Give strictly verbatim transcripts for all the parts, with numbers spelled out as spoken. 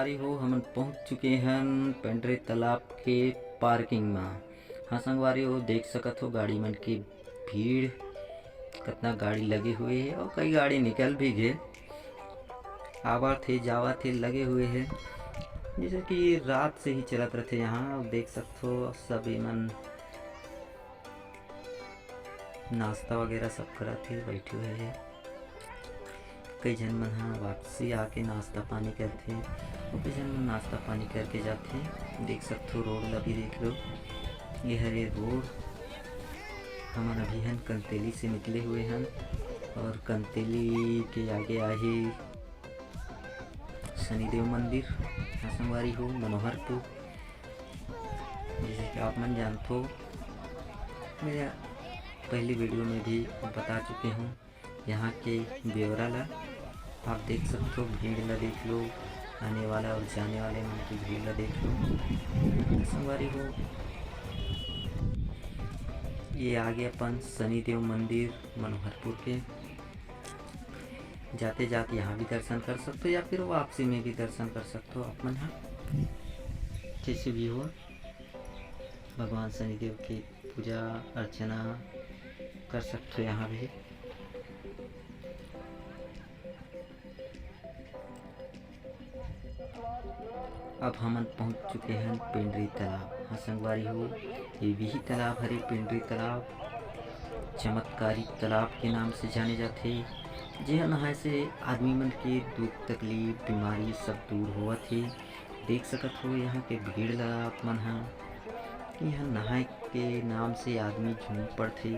संगवारी हो, हमन पहुंच चुके हन पेंडरी तालाब के पार्किंग मा। हाँ संगवारी हो, देख सकत हो गाड़ी मन के भीड़, कतना गाड़ी लगे हुए हे और कई गाड़ी निकल भी गे, आवत हे जावत हे, लगे हुए हे। जैसे कि रात से ही चलत रथे यहाँ, देख सकत हो सब एमन नाश्ता वगैरह सब करत हे, बैठे हुए हे। कई झन मन ह वापसी आके नाश्ता पानी करथे, अउ कई झन मन नाश्ता पानी करके जाथे। देख सकथो रोड ला भी देख लो, ये हरे रोड। हमन अभी हन कंतेली से निकले हुए हन और कंतेली के आगे आहे शनिदेव मंदिर। हाँ संगवारी हो, मनोहरपुर, जैसे कि आप मन जानथो, मैं पहली वीडियो में भी बता चुके हूँ यहाँ के ब्यौरा ला। आप देख सकथो, भीड़ ला देख लो, आने वाला और जाने वाले मन की भीड़ ला देख लो। संगवारी हो, ये आगे अपन शनिदेव मंदिर मनोहरपुर के। जाते जात यहाँ भी दर्शन कर सकथो या फिर वापसी में भी दर्शन कर सकथो आप मन ह, जैसे भी हो। भगवान शनिदेव की पूजा अर्चना कर सकथो यहाँ भी। अब हमन पहुंच चुके हैं पेंडरी तालाब। हाँ संगवारी हो, ये वही तालाब हरे, पेंडरी तालाब, चमत्कारी तालाब के नाम से जाने जाथे, जेहा नहाए से आदमी मन के दुख तकलीफ बीमारी सब दूर होवत हे। देख सकत हो यहाँ के भीड़ ला आप मन ह, यहाँ नहाए के नाम से आदमी झूम पड़थे।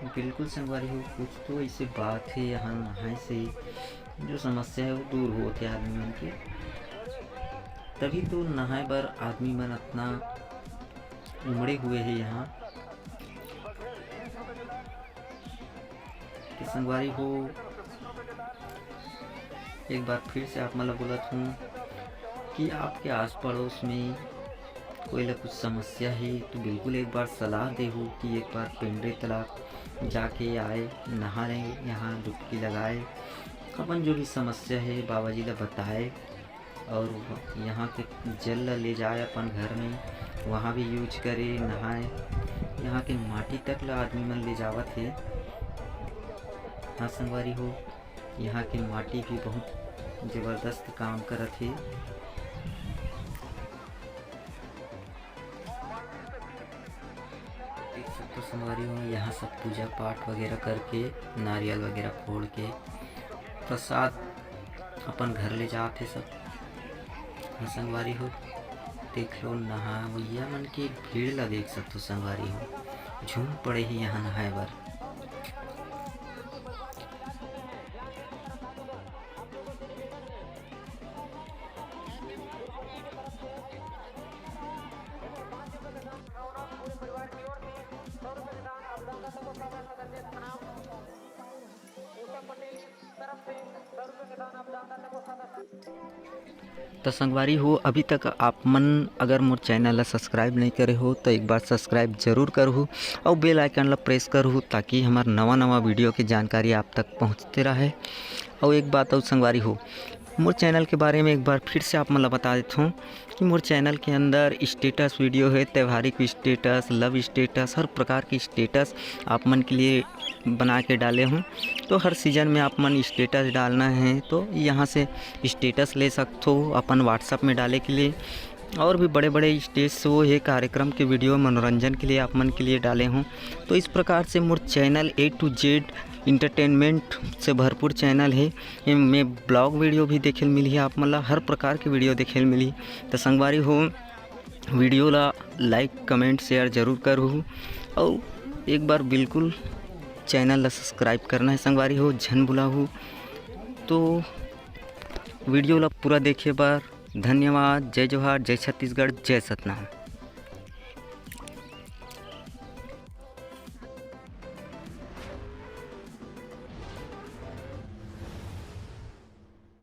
बिल्कुल संगवारी हो, कुछ तो ऐसे बात है यहाँ नहाए से जो समस्या है वो दूर होत है आदमी मन के, तभी तो नहाए बर आदमी मन अतना उमड़े हुए है यहाँ। कि संगवारी हो, एक बार फिर से आप मन ला बोलत हूँ कि आपके आस पड़ोस में कोई ला कुछ समस्या है तो बिल्कुल एक बार सलाह देहू कि एक बार पेंडरी तालाब जाके आए, नहा ले, यहाँ डुबकी लगाए, अपन जो भी समस्या है बाबा जी ला बताए और यहाँ के जल ला ले जाए अपन घर में, वहाँ भी यूज करे, नहाए। यहाँ के माटी तक ला आदमी मन ले जावत हे। हाँ संगवारी हो, यहाँ के माटी भी बहुत जबरदस्त काम करत हे। देख सकथो संगवारी हो, यहाँ सब पूजा पाठ वगैरह करके, नारियल वगैरह फोड़ के प्रसाद अपन घर ले जात हे सब। हाँ संगवारी हो, देख लो नहावइया मन के भीड़ ला देख सकथो संगवारी हो, झूम पड़े हे यहाँ नहाए बर। तो संगवारी हो, अभी तक आप मन अगर मोर चैनल ला सब्सक्राइब नहीं करे हो तो एक बार सब्सक्राइब जरूर करहू और बेल आइकन ला प्रेस करहू, ताकि हमार नवा नवा वीडियो के जानकारी आप तक पहुँचते रहे। और एक बात और संगवारी हो, मोर चैनल के बारे में एक बार फिर से आप मन ला बता देता हूँ कि मोर चैनल के अंदर स्टेटस वीडियो है, त्योहारी की स्टेटस, लव स्टेटस, हर प्रकार की स्टेटस आप मन के लिए बना के डाले हूँ। तो हर सीजन में आप मन स्टेटस डालना है तो यहाँ से स्टेटस ले सकथो अपन WhatsApp में डाले के लिए। और भी बड़े बड़े स्टेज शो, ये कार्यक्रम के वीडियो मनोरंजन के लिए आप मन के लिए डाले हूँ। तो इस प्रकार से मोर channel A to Z entertainment से भरपूर चैनल है। एमे ब्लॉग वीडियो भी देखे ल मिलही आप मन ला, हर प्रकार के वीडियो देखे ल मिलही। तो संगवारी हो, वीडियो ला लाइक, कमेंट, शेयर जरूर करहू और एक बार बिल्कुल चैनल ला सब्सक्राइब करना है संगवारी हो, झन भुलाहू। तो वीडियो ला पूरा देखे बर धन्यवाद। जय जोहार, जय छत्तीसगढ़, जय सतनाम।